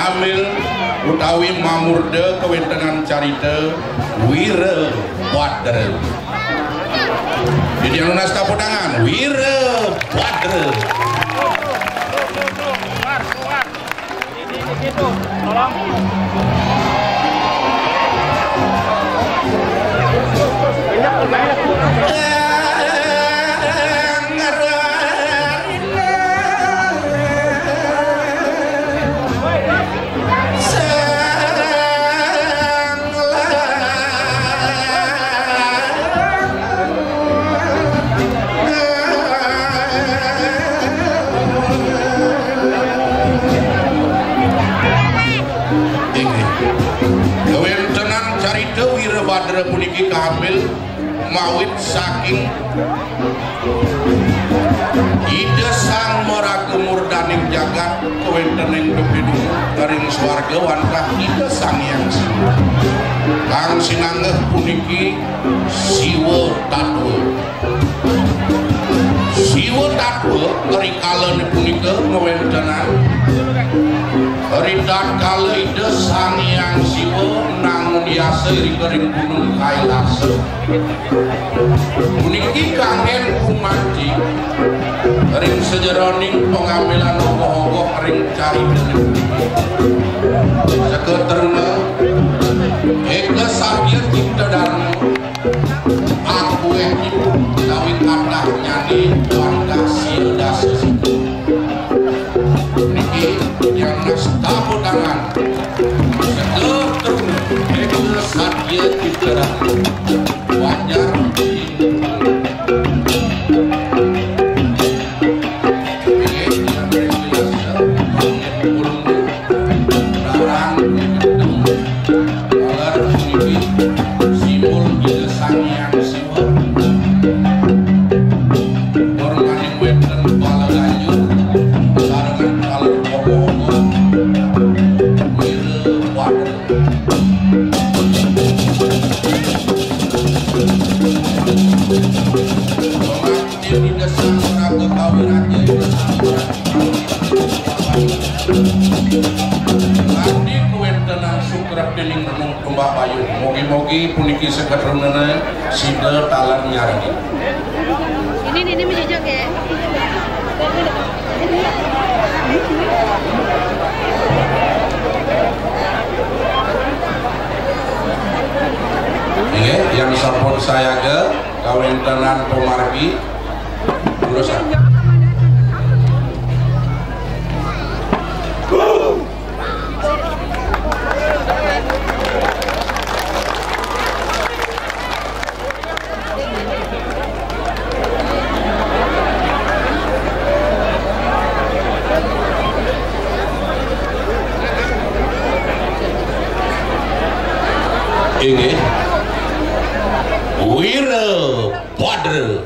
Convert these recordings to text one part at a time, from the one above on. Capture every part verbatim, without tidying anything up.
Ambil utawi mamurda kawéntenan carita Wira Badra. Jadi anu nasta tangan, Wira Badra. Inggih. Kawéntenan carita Wirabadra puniki kaambil mawit saking Ida Sang Maraga Murdaning Jagat, kawéntening pepidungan ring swarga wantah Ida Sang Hyang Siwa. Kang sinanggeh puniki Siwa Tatwa. Siwa Tatwa rikala punika ngawéntenan ri tatkala Ida Sang Hyang Siwa nangun yasa irika ring Gunung Kailasa. Puniki kanggén gumanti ring sajeroning pangambilan ogoh-ogoh ring carita. Sekaterna, éka satya cipta darma, akuéh ipun kawi kathah nyane wantah sia dasa sita. Niki yang nasta tangan. Seketum, éka satya cipta darma. Banjar. Simbol Ida Sang Hyang Siwa. Warnaning wénten pala ganjur, sarengan taler ogoh-ogoh. Wira Badra. Pangaktin Ida Sang Raga Kawiraja, Ida Sang Raga Kawiraja. Nganti kawéntenan sukrep dening renung tumbak bayu. Mugi-mugi puniki seketrunene sida taler nyarengin. Ini, ini menjejak ya. Nggih, yang sampun sayaga kawéntenan pamargi. Durusang. Inggih. Wira Badra.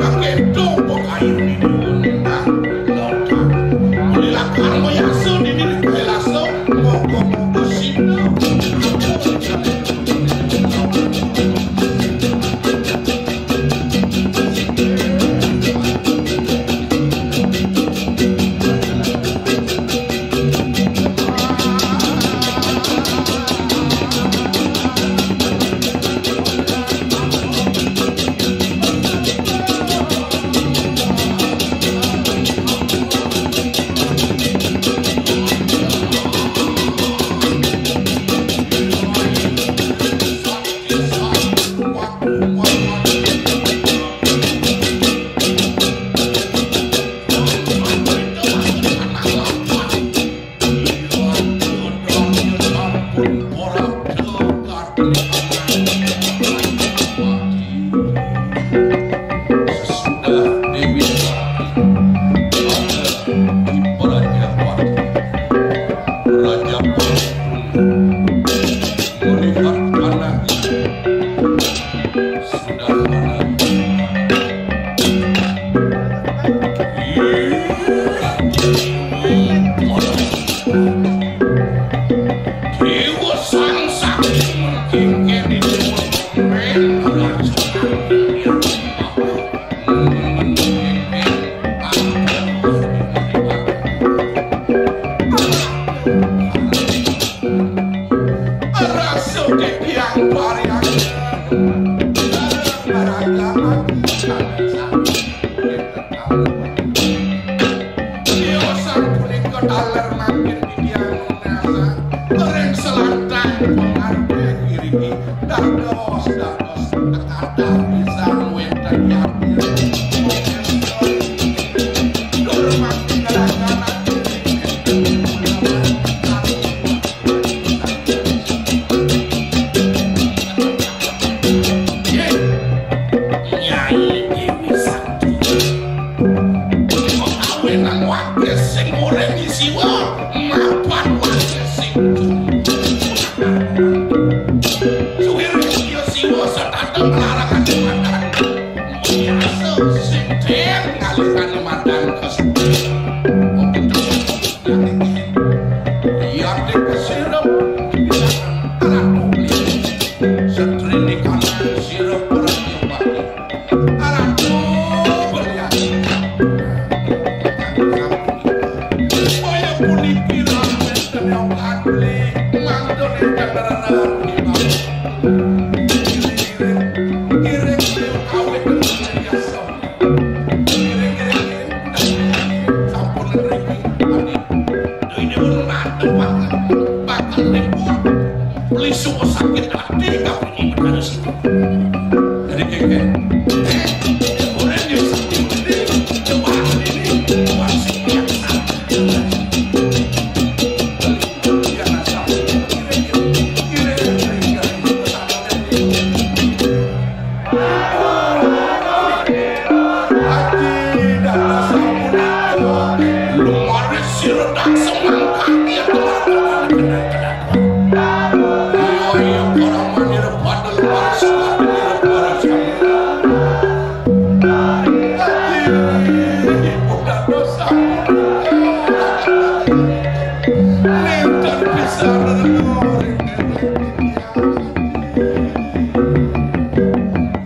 Kangge dong pekayu di dunia. Lila karma yasa dini di kailasa, moga-moga sida. Sesudah Dewi Sarati, maka di Raja Batu, Raja Batu melihat anaknya sudah mati. Dewa Sang Sakti mengkengken di dewa men raja. Rasa titiang pariang. Barang-barang mati. Tiosan punika taler mangkin titiang nasa. Ring selantang pangarep iriki. Dados, dados. Kathah pisan wénten yakin. Dur mangkin ngrasanaken. Nyai Dewi Sakti. Kawinan waké sing urip Siwa, mapan waké sing suwir Siwa setata melarang ati madan. Biasa sing den ngalihkan madan ke suwir. Yati kesirem, ratu beli. Setri di kanan sirep berarti. Ratu beli. Kaya puniki ramen kenyong adli, mantun ingkang rerah. Iring-iring, iring-iring awit biasa. Sampun ngriki. Ini pun mantep banget. Bakal ribut. Beli semua sakit hati, nggak punya perkara situ. Jadi kayak, eh, orang yang sakit ini, coba ini, coba sih, yang sakit. Yang sakit.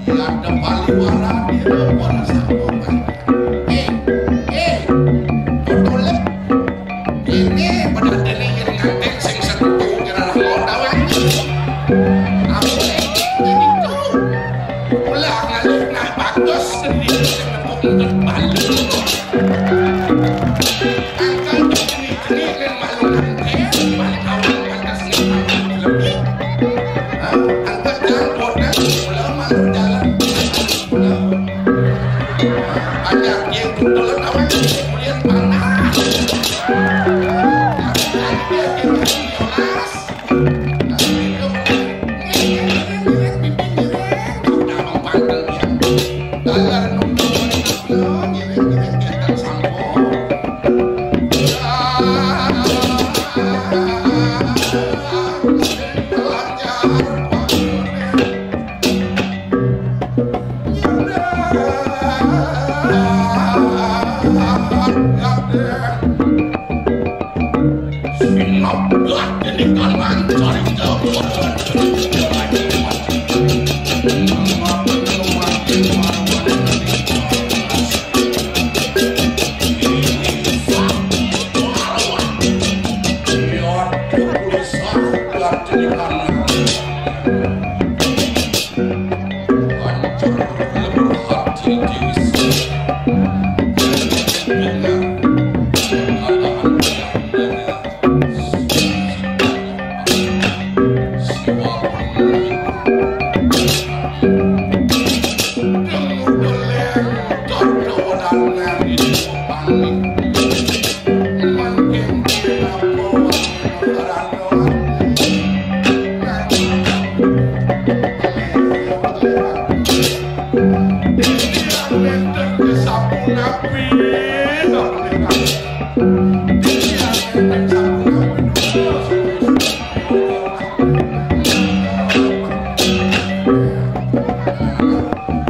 Iya, ada paliwara di depan sampun. Eh, eh, tutulip. Ini pada dene yen nganten sing setuju kira lah mau tawani. Aku ini tuh. Ulah ngalih nak bagus sendiri sing nepuk untuk balu. Angkal ini-ini yen malu nganten, balik kawan pantas nih lebih. Hah? Angkat jalan bodas, ulah malu jalan. Banyak yang kebetulan awak kemudian panas.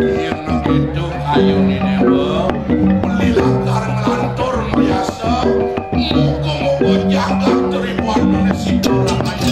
Yen gitu kayune dewe, beli lakar nglantur mayasa, muga-muga jagat Tribun Indonesia ora kaya.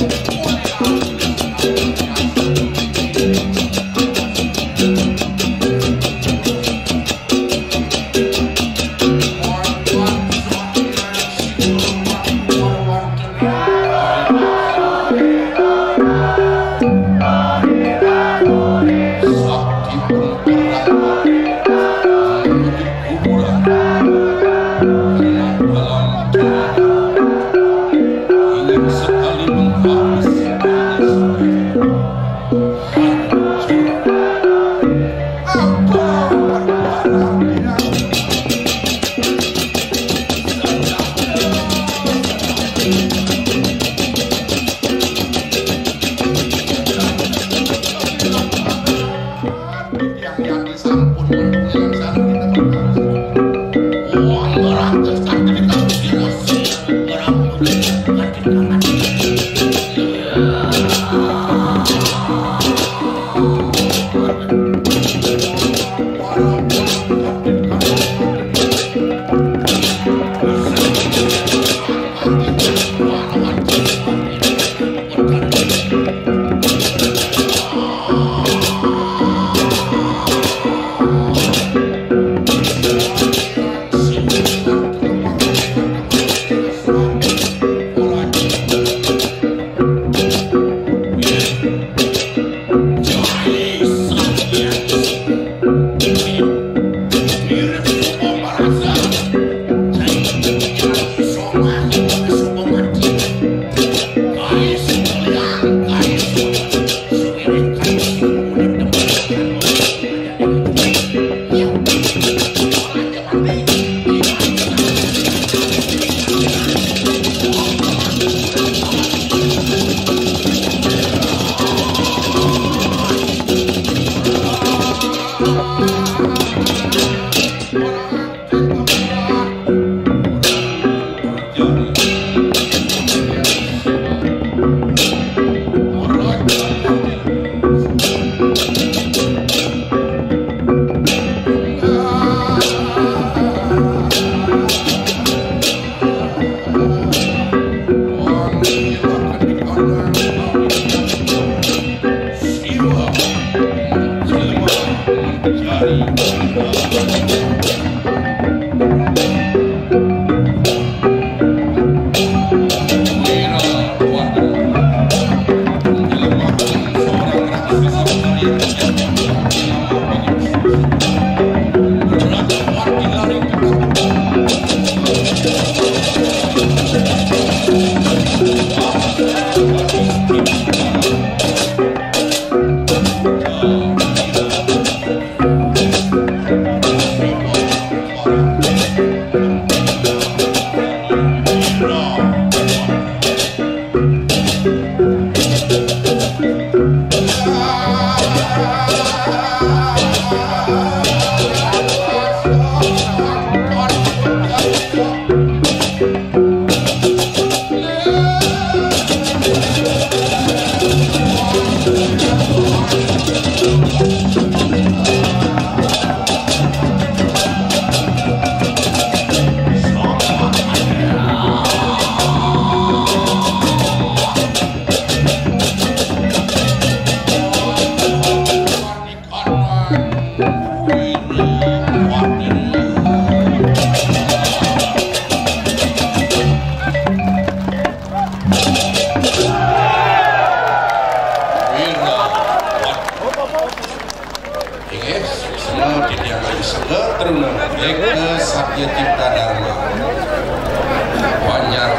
Inggih, semua titiang ayu sangga teruna Eka Satya Cipta Dharma. Banjar